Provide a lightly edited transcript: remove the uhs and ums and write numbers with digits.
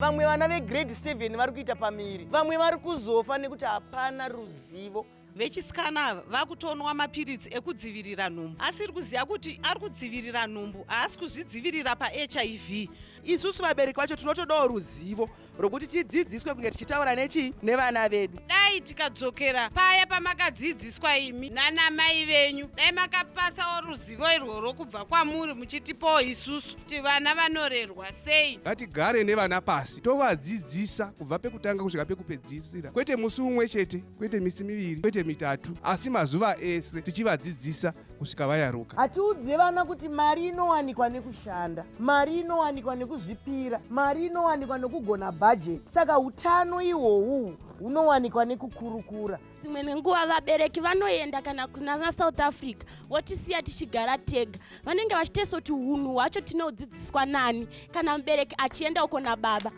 Vamwe vana vegrade 7 vari kuita pamiri, vamwe vari kuzofa nekuti hapana ruzivo. Vechisikana ava vakutonwa mapiritsi ekudzivirira nhumbu, asiri kuziva kuti ari kudzivirira nhumbu, haasi kuzvidzivirira paHIV. Isusu vabereki vacho tinotodawo ruzivo rwokuti tidzidziswe kunge tichitaura nechii nevana vedu. Dai tikadzokera paya pamakadzidziswa imi nana mai venyu, dai makapasawo ruzivo irworwo kubva kwamuri muchitipawo isusu kuti vana vanorerwa sei. Ngatigare nevana pasi tovadzidzisa kubva pekutanga kusvika pekupedzisira, kwete musi umwe chete, kwete misi miviri, kwete mitatu, asi mazuva ese tichivadzidzisa kusvika vayaruka. Hatiudze vana kuti mari inowanikwa nekushanda, mari inowanikwa nekuzvipira, mari inowanikwa nekugona bhajeti. Saka utano ihwohwu hunowanikwa nekukurukura. Dzimwe nenguva vabereki vanoenda kana kunana South Africa votisiya tichigara tega. Vanenge vachitesa kuti hunhu hwacho tinodzidziswa nani kana mubereki achienda uko nababa.